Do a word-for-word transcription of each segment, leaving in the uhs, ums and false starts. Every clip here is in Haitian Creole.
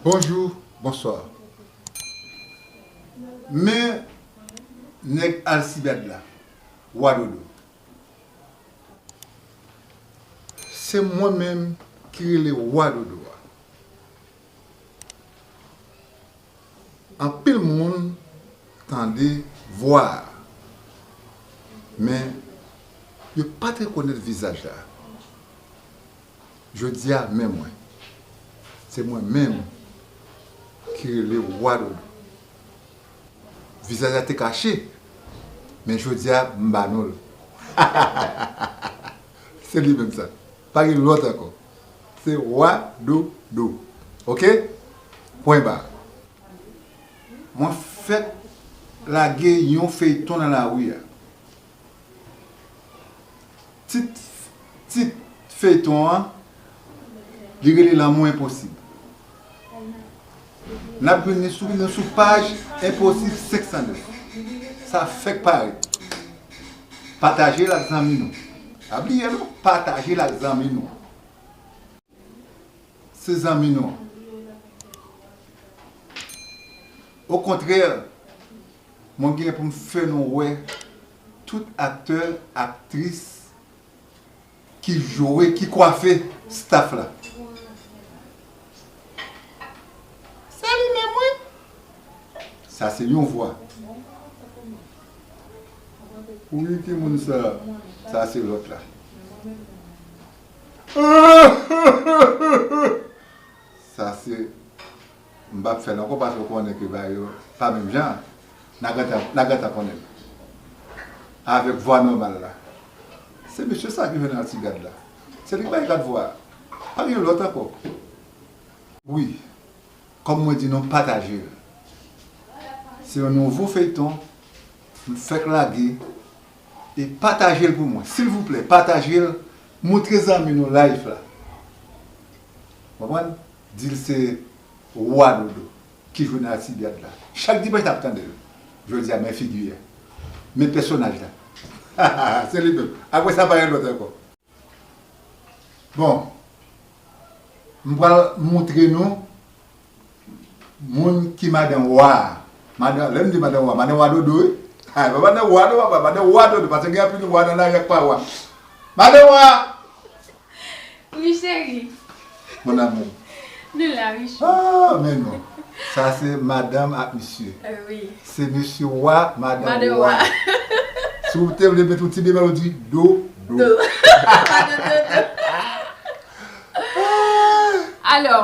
Bonjou, bonswa. Men nèg Alcibiade la, Wa Dodo. Se mwen menm ki rele Wa Dodo a. Anpil moun tande vwa a, men yo pa t rekonèt vizaj la. Jodi a, men mwen. Se mwen menm ki rele Wa Dodo. Vizaj la te kache, men jodi a, m ba nou l. Se li menm sa. Pa gen lòt ankò. Se Wa Dodo. Oke? Pwen ba. Mwen fèk lage yon feyton nan lari a. Tit, tit feyton an, li rele Lanmou Enposib. N ap jwenn li sou, nou sou paj Enposib senk san nèf. Sa fèk parèt. Pataje l ak zanmi nou. Pa bliye non, pataje l ak zanmi nou. Se zanmi nou. Okontrè, mwen gen pou m fè nou wè tout aktè, aktris ki jwe, ki kwafe staff la. Se li menm, wi. Sa se yon vwa. Wi, ki moun sa? Sa se lòt la. Sa se, m p ap fè l ankò paske w konnen ke bagay yo pa menm jan. N a gentan, n a gentan konnen l. Avèk vwa nòmal la. Se mesye sa ki jwe nan Ti Gad la. Se li k bay gad vwa a. Pa gen lòt ankò. Wi. Kòm mwen di nou, pataje l. Se yon nouvo feyton m fèk lage. E pataje l pou mwen. Silvouplè, pataje l. Montre zanmi nou live la. Konprann? Di l se Wa Dodo ki jwe nan Alcibiade la. Chak dimanch n ap tande l. Jodi a, men figi a. Men pèsonaj la. Se li menm. Apre sa, pa gen lòt ankò. Bon, m pral montre nou moun ki madan wa a. Madan, lè m di madan wa, madan wa Dodo, wi. Ha, e pa madan wa non, papa, madan wa Dodo, paske gen anpil wa nan lari ak pa wa. Madan wa! Wi, cheri. Mon amour. Nou la, wi, cheri. Ah, men non. Sa se madanm ak misye. Euh, wi. Se mesye wa, madanm wa. Madanm wa. Si w te vle met yon ti bebe, ou di do, do. Do. Madan Dodo. Alò,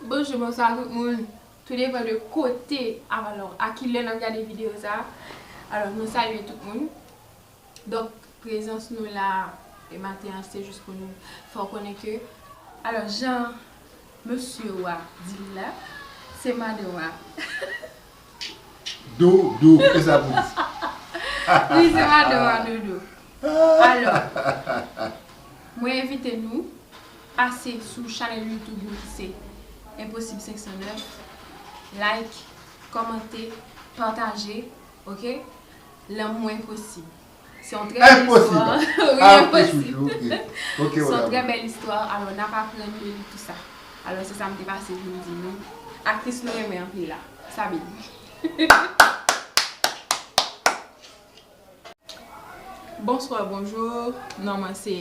bonjou, bonswa tout moun. Tou depann de kote, alò, a ki lè n ap gade videyo sa. Alò, nou salye tout moun. Donk, prezans nou la e maten an, se jis pou nou fè w konnen ke, alò, jan mesye wa di l la, se madan wa. Do, do, e sa pou di. Wi, se madan wa, Dodo. Alò, mwen envite nou pase sou chanèl YouTube nou ki se Enposib senk san nèf. Like, kòmante, pataje, oke? Lanmou enposib. Se yon trè bèl istwa. Wi, enposib. Se yon trè bèl istwa. Alò, n ap aprann de li, tou sa. Alò, se sa m te pase vin di nou. Aktris nou renmen anpil la, Sabine. Bonswa, bonjou. Non mwen se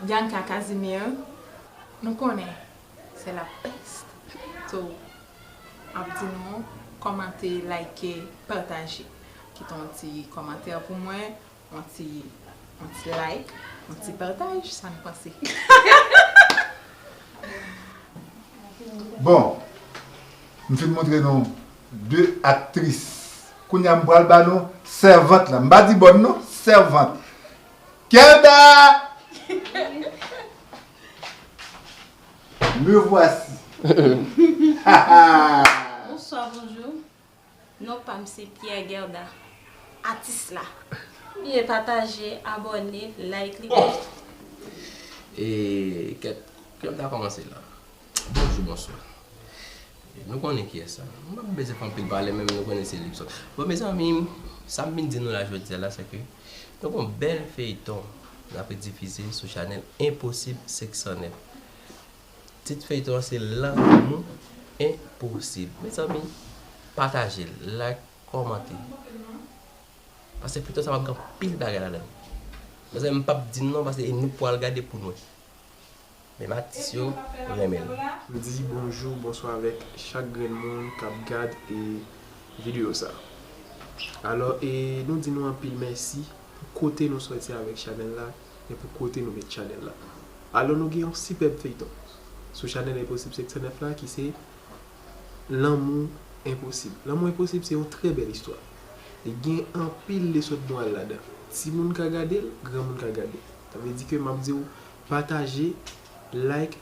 Bianca Casimir. Nou konnen, se la peste. So, ap di nou, kòmante, like, pataje. Kite yon ti kòmantè pou mwen, yon ti, yon ti like, yon ti pataj, sa n panse. Bon, m fin montre nou de aktris. Kounye a, m pral ba nou sèvant la. M pa di bòn non, sèvant. Gerda! Me voici. Bonswa, bonjou. Non pa m se Pierre Gerda, atis la. Bliye pataje, abòne, like li. E kèt, kèt m ta kòmanse la. Bonjou, bonswa. Nou konnen kiyès sa. M pa bezwen fè anpil pale, men nou konnen se Lipson. Bon, mezanmi, sa m vin di nou la jodi a la, se ke nou gon bèl feyton n ap redifize sou chanèl Enposib senk san nèf. Tit feyton an se Lanmou Enposib. Mezanmi, pataje l, like, kòmante. Paske feyton sa p ap gen anpil bagay ladan l. Mezanmi, m p ap di n non, paske e nou k pral gade pou n wè. Men atis yo renmen l. M di bonjou, bonswa avèk chak grenn moun k ap gad e videyo sa. Alò, e nou di nou anpil mèsi pou kote nou sòti avèk chanèl la, e pou kote nou met chanèl la. Alò, nou gen yon sipèb feyton sou chanèl Enposib senk san nèf la ki se Lanmou Enposib. Lanmou Enposib se yon trè bèl istwa. E gen anpil leson de moral ladan. Timoun ka gade l, granmoun ka gade l. Sa vle di ke m ap di w pataje, like,